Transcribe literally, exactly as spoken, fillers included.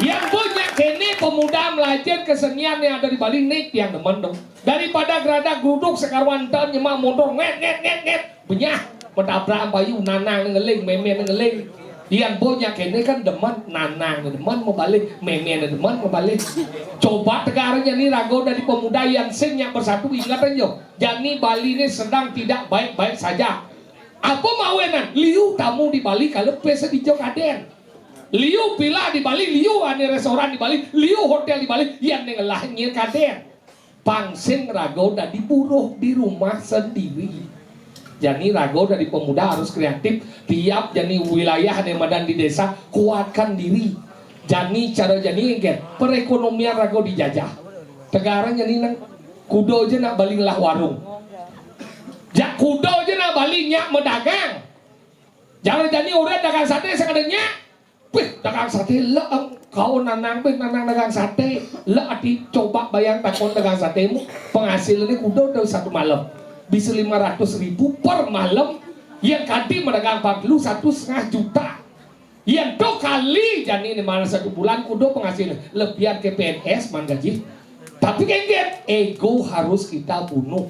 Yang banyak kene pemuda melajah kesenian yang ada di Bali, nih yang demen dong. Daripada geradak geruduk sekaruan ten nyemak motor nget nget nget nget, benyah menabrak bayu, nanang ngeling, memen ngeling. Yang banyak kene kan demen, nanang demen mau balik, memen demen mau balik. Coba tegarnya nih rago dari pemuda yang sing yang bersatu, ingat aja. Jani Bali ini sedang tidak baik-baik saja. Apa mawenan? Liu tamu di Bali kalau pesa di Jokaden. Liu pila di Bali, liu ane restoran di Bali, liu hotel di Bali, yang ngelah nyir kaden. Pangsing rago dadi buruh di rumah sendiri. Jani rago dadi pemuda harus kreatif. Tiap jani wilayah ane madan di desa, kuatkan diri. Jani cara jani engke, perekonomian rago dijajah. Tegaran jani nang kudo aja nak bali ngelah warung. Jak kudo aja nak bali nyak medagang. Jangan jani orang dagang sate sekadanya. Wih, dagang sate le, kau nanang, wih, nanang dagang sate. Le, ati coba bayang takon dagang satemu. Penghasilannya kudo dari satu malam bisa lima ratus ribu per malam. Yang kadi medagang empat puluh, satu setengah juta. Yang to kali jani ini malah satu bulan kudo penghasilan lebihan ke P N S man gaji. Tapi kengget, ego harus kita bunuh.